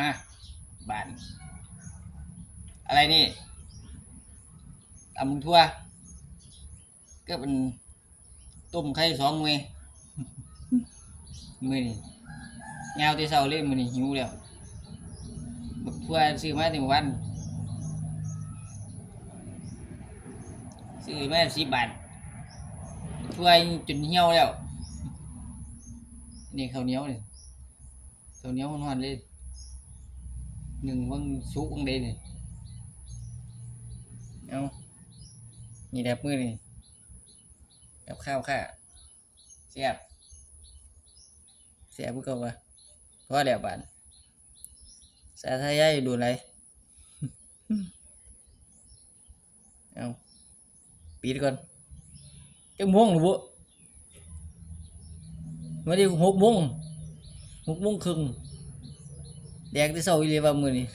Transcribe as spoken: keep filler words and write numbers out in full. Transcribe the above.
มา บาด อะไรนี่ ตำบักถั่ว ก็เป็น ต้มไข่สองหน่วย มื้อนี้ ยาวแต่เช้าเลย มื้อนี้หิวแล้ว บักถั่วซื้อมาแต่มื้อวาน ซื้อมาสิบบาท บักถั่วจนเหี่ยวแล้ว นี่ข้าวเหนียวนี่ ข้าวเหนียวฮ้อนๆเลย นึ่งวังสุกวังใดนี่ เอา นี่แหละมื้อนี้ กับข้าวค่ะ แซ่บ แซ่บคือเก่าวะ พอแล้วบาด สาธยายอยู่โดนไหลาย เอา ปิดก่อน จักโมงแล้วบุ วันนี้หกโมง หกโมงครึ่ง แดกแต่เช้าอีหลีว่ามื้อนี้